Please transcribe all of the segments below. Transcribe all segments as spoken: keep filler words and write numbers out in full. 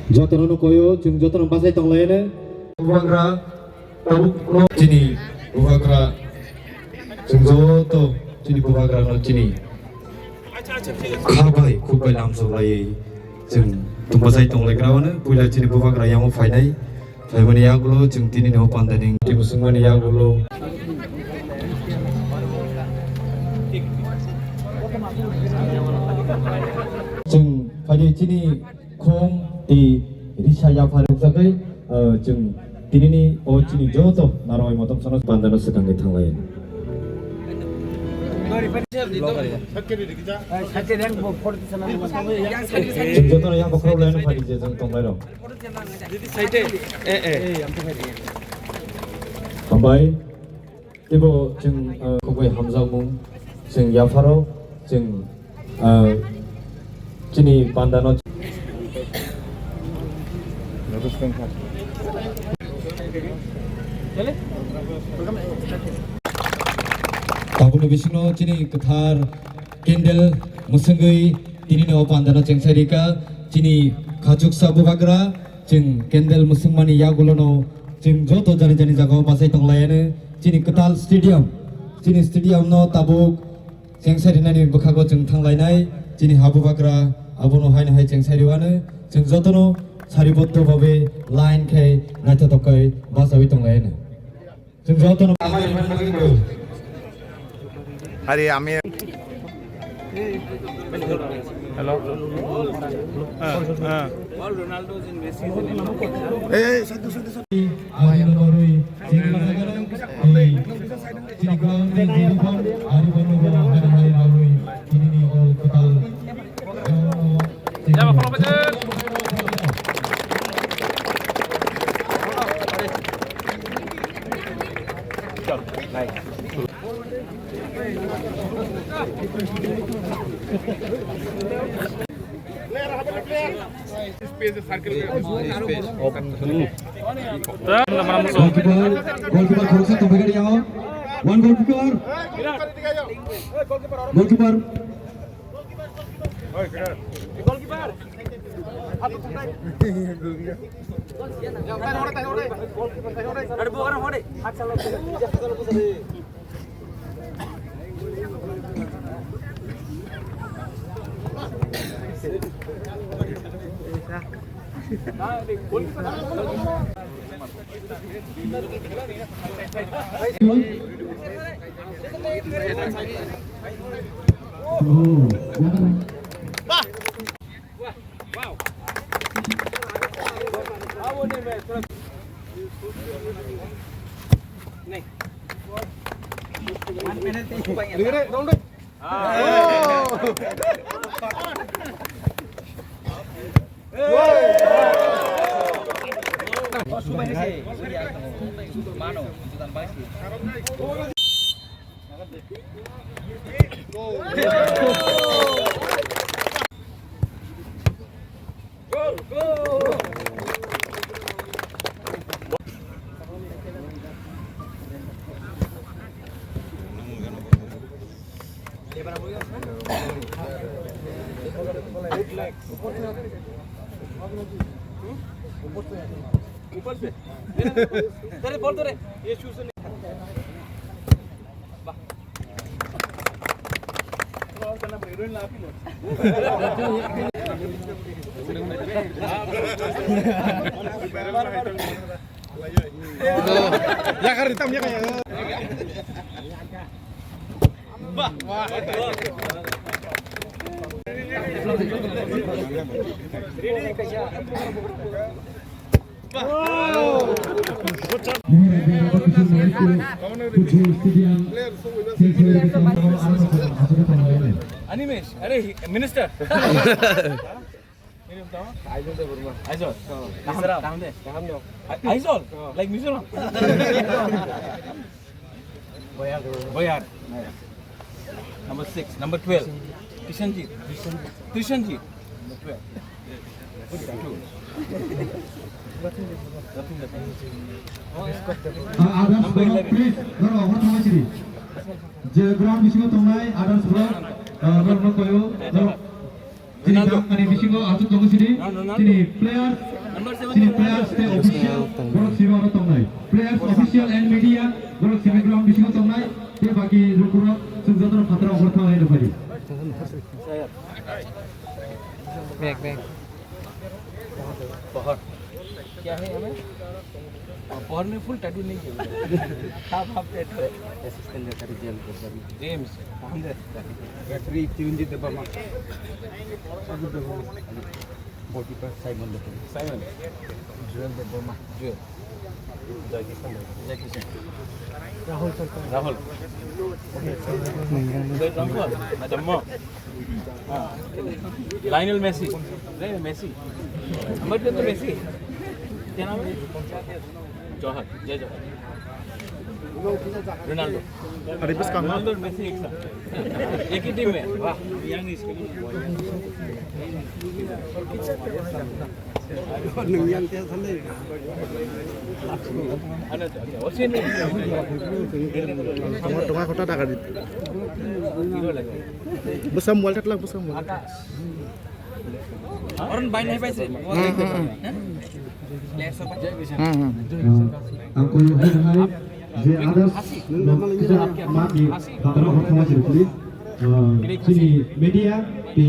Jotono no koyo, chwng jotono bachai tonglaino. Bubagra, tabuk no chini bubagra, chwng joto chini bubagra no chini. Kha bai, khuk bai lamsok laiwi chwng tong bachai tonglaigra wano, puila chini bubagra yango phainai. Phaimani yagulo chwng tini no pandani, tini swngmani yagulo. Chwng phaidi chini Khum tei risa yaphar rwkjagwi, ah, chwng tinini o chini joto narwai motom sono bandano swkangwi thanglai. Chwng jotono yang bokhorok laino phaidi je chwng tonglairok. Hambai. Teibo chwng, ah, khukbai hamjakmung, chwng yapharo, chwng, ah, chini bandano. Tabukni bisingo chini kwthar candle mwswngwi tinini o bandano chengsairika, chini khachuksa bubagra, chwng candle mwswngmani yagulono chwng joto jani jani jagao bachai tonglaiano. Chini kwtal stadium, chini stadium no tabuk chengsai rinani bwkhago chwng thanglainai. Chini habu bagra abono haino hai chengsai riwano, chwng jotono saribotto babe line khai naithotok khai bachawi tonglaiano. Chwng jotono. Hari ami. Hello. Ah, ah. Hey, hey, satu, satu, satu. Ani no norwi, chini laga, hey, chini ground ni jiri pon, ari pon no boro, hari hari norwi, chini ni all total. Jaba, follow, follow. Chal, nice. Goalkeeper, goalkeeper khoroksa tongbaikha yango. One goalkeeper. Goalkeeper. ऊपर से। तेरे बोल तो रे, ये शूज नहीं। Animesh, अरे minister। Aizawl। Mizoram। Aizawl। Like Mizoram। Boyar. Number six, number twelve. Krishanjit. Krishanjit. Number twelve. Good. Two. Nothing, nothing. Others borok, please, norok okhor thangma sidi. Je ground bisingo tongnai others borok, ah, norokno koyo, norok. Chini Ronaldo. Tangmani bisingo aswk tongo sidi. Ronaldo. Chini players. Chini players tei official borok simi oro tongnai. Players, official and media borok simi ground bisingo tongnai. Tei baki lukurok chwng jotono phataro okhor thang hai rwphai di. Back, back. पहर क्या है हमें? पहर में full tattoo नहीं किया। Half half tattoo है। Assistant director James Debbarma. James, कौन है? Referee चिरंजीत देबबर्मा। अजय Debbarma. Goalkeeper Simon Debbarma. Simon. Joel Debbarma. Joel. जय किशन। जय किशन। राहुल सरकार। राहुल। जय राहुल। अच्छा, म। हाँ। Lionel Messi. नहीं, मेसी। हमारे टीम तो मेसी। क्या नाम है? जौहर। जय जौहर। रोनाल्डो। अरे, बस काम। रोनाल्डो और मेसी एक साथ। एक ही टीम में। वाह। Nwng yang khe sanai. Tongma kota daga di. Bwsa mobile thatlang, bwsa mobile. Oron bai nai bai se. Ang koi hai hai je others no kisa mati phataro hor thoma sini please. Chini media, the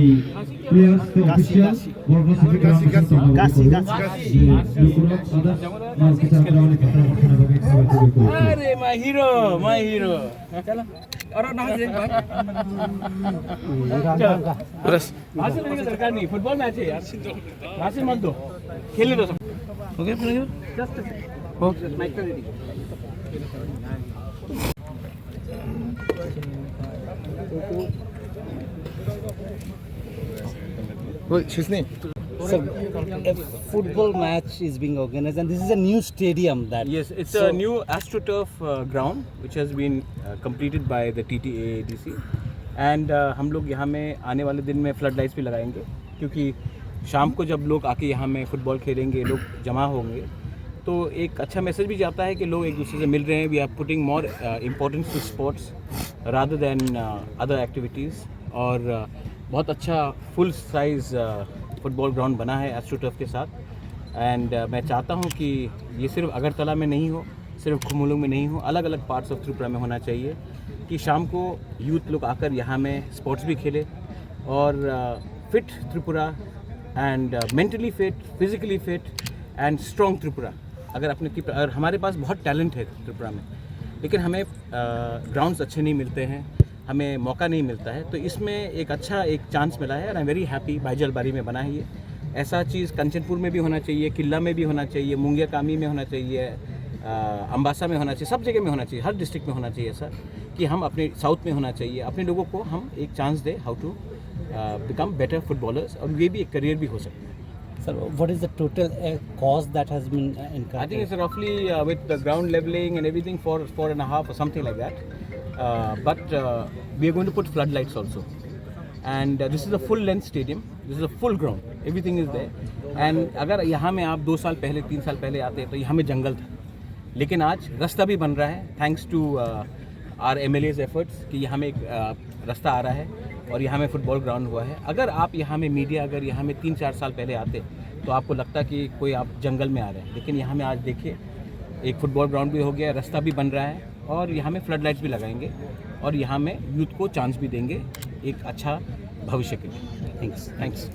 players, the official, borokno simi ground bisingo tongna bagwi koyo. Je lukurok others no kisa ground ni phataro hor thoma bagwi khabai khabai koyo. अरे my hero, my hero. चलो। अरे ना जे भाई। Bas. भाषण नहीं, दरकार नहीं, football match है यार। भाषण मत दो, खेलने दो सब। Okay, okay. Just a second. Okay. Mic ready. Wait, excuse me. Sir, a football match is being organized, and this is a new stadium that. Yes, it's a new AstroTurf uh, ground which has been uh, completed by the T T A A D C. And uh, हम लोग यहाँ में आने वाले दिन में flood lights भी लगाएंगे, क्योंकि शाम को जब लोग आके यहाँ में फुटबॉल खेलेंगे, लोग जमा होंगे, तो एक अच्छा मैसेज भी जाता है कि लोग एक दूसरे से मिल रहे हैं. We are putting more importance to sports rather than other activities. और uh, बहुत अच्छा फुल साइज फुटबॉल ग्राउंड बना है एस्ट्रोटर्फ के साथ. एंड uh, मैं चाहता हूँ कि ये सिर्फ अगरतला में नहीं हो, सिर्फ खुमुलुंग में नहीं हो, अलग अलग पार्ट्स ऑफ त्रिपुरा में होना चाहिए, कि शाम को यूथ लोग आकर यहाँ में स्पोर्ट्स भी खेले और fit Tripura and mentally fit, physically fit and strong Tripura. अगर अपने की अगर हमारे पास बहुत टैलेंट है त्रिपुरा में, लेकिन हमें ग्राउंड्स अच्छे नहीं मिलते हैं, हमें मौका नहीं मिलता है, तो इसमें एक अच्छा एक चांस मिला है. And I am very happy. बाइजलबारी में बना है ये. ऐसा चीज़ कंचनपुर में भी होना चाहिए, किल्ला में भी होना चाहिए, मुंगियाकामी में होना चाहिए, अ, अम्बासा में होना चाहिए, सब जगह में होना चाहिए, हर डिस्ट्रिक्ट में होना चाहिए ऐसा, कि हम अपने साउथ में होना चाहिए, अपने लोगों को हम एक चांस दें, how to become better footballers, और ये भी एक करियर भी हो सकता है. Sir, what is the total uh, cost that has been uh, incurred? I think it's roughly uh, with the ground leveling and everything for four and a half or something like that. Uh, but uh, we are going to put floodlights also. And uh, this is a full length stadium. This is a full ground. Everything is there. And अगर यहाँ में आप दो साल पहले, तीन साल पहले आते तो यहाँ में जंगल था, लेकिन आज रास्ता भी बन रहा है, thanks to our M L A's efforts, कि यहाँ में एक uh, रास्ता आ रहा है और यहाँ में फुटबॉल ग्राउंड हुआ है. अगर आप यहाँ में मीडिया अगर यहाँ में तीन चार साल पहले आते तो आपको लगता कि कोई आप जंगल में आ रहे हैं, लेकिन यहाँ में आज देखिए, एक फुटबॉल ग्राउंड भी हो गया, रास्ता भी बन रहा है और यहाँ में फ्लड लाइट्स भी लगाएंगे और यहाँ में यूथ को चांस भी देंगे एक अच्छा भविष्य के लिए. Thanks. Thanks.